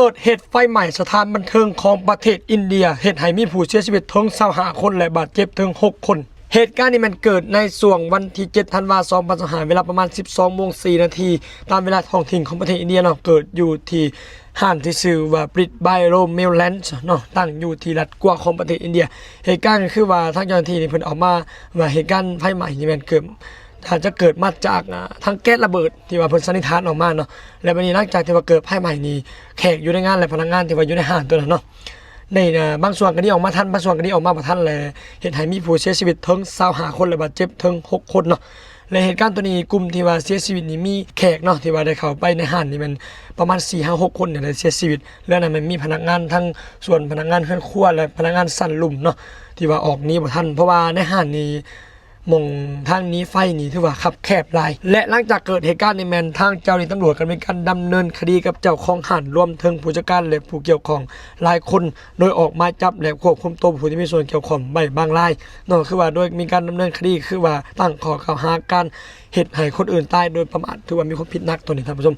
ເກີດເຫດໄຟໄໝ້ສະຖານບັນເທີງຂອງປະເທດອິນເດຍ ເຮັດໃຫ້ມີຜູ້ເສຍຊີວິດເຖິງຊາວຫ້າຄົນ ແລະ ບາດເຈັບເຖິງຫົກຄົນ. ເຫດການນີ້ແມ່ນເກີດໃນຊ່ວງວັນທີເຈັດ ທັນວາ ສອງພັນຊາວຫ້າ ເວລາປະມານສິບສອງໂມງສີ່ນາທີ ຕາມເວລາທ້ອງຖິ່ນຂອງປະເທດອິນເດຍເນາະ, ເກີດຢູ່ທີ່ຮ້ານທີ່ຊື່ວ່າ Brit by Road Mill Lane ເນາະ, ຕັ້ງຢູ່ທີ່ລັດກວາຂອງປະເທດອິນເດຍ. ເຫດການກໍຄືວ່າທາງເຈົ້າໜ້າທີ່ນີ້ເພິ່ນອອກມາວ່າ ເຫດການໄຟໄໝ້ນີ້ແມ່ນເກີດ ອາດຈະເກີດມາຈາກ ອາ ທາງແກັສລະເບີດ ທີ່ວ່າເພິ່ນສັນນິຖານອອກມາເນາະ. ແລະ ບັດນີ້ຫຼັງຈາກທີ່ວ່າເກີດໄຟໄໝ້ນີ້ ແຂກຢູ່ໃນງານ ແລະ ພະນັກງານທີ່ວ່າຢູ່ໃນຮ້ານໂຕນັ້ນເນາະ ໄດ້ ອາ ບາງສ່ວນກໍໜີອອກມາທັນ, ບາງສ່ວນກໍໜີອອກມາບໍ່ທັນ ແລະ ເຮັດໃຫ້ມີຜູ້ເສຍຊີວິດເຖິງຊາວຫ້າຄົນ ແລະ ບາດເຈັບເຖິງຫົກຄົນເນາະ. ແລະ ເຫດການໂຕນີ້ ກຸ່ມທີ່ວ່າເສຍຊີວິດນີ້ມີແຂກເນາະ ທີ່ວ່າໄດ້ເຂົ້າໄປໃນຮ້ານນີ້ແມ່ນປະມານສີ່ຫາຫົກຄົນນີ້ແຫຼະເສຍຊີວິດ. ແລ້ວນັ້ນແມ່ນມີພະນັກງານທັງສ່ວນພະນັກງານເຮືອນຄົວ ແລະ ພະນັກງານຊັ້ນລຸ່ມເນາະ ທີ່ວ່າອອກໜີບໍ່ທັນ ເພາະວ່າໃນຮ້ານນີ້ ໝ່ອງທາງໜີໄຟນີ້ຖືວ່າຄັບແຄບຫຼາຍ. ແລະ ຫຼັງຈາກເກີດເຫດການນີ້ແມ່ນທາງເຈົ້າໜ້າທີ່ຕຳຫຼວດກໍມີການດຳເນີນຄະດີກັບເຈົ້າຂອງຮ້ານ ລວມເຖິງຜູ້ຈັດການ ແລະ ຜູ້ກ່ຽວຂ້ອງຫຼາຍຄົນ ໂດຍອອກໝາຍຈັບ ແລະ ຄວບຄຸມໂຕຜູ້ທີ່ມີສ່ວນກ່ຽວຂ້ອງໄວ້ບາງລາຍເນາະ. ຄືວ່າໂດຍມີການດຳເນີນຄະດີ ຄືວ່າຕັ້ງຂໍ້ກ່າວຫາການເຮັດໃຫ້ຄົນອື່ນຕາຍໂດຍປະໝາດ ຖືວ່າມີຄວາມຜິດໜັກໂຕນີ້ທ່ານຜູ້ຊົມ.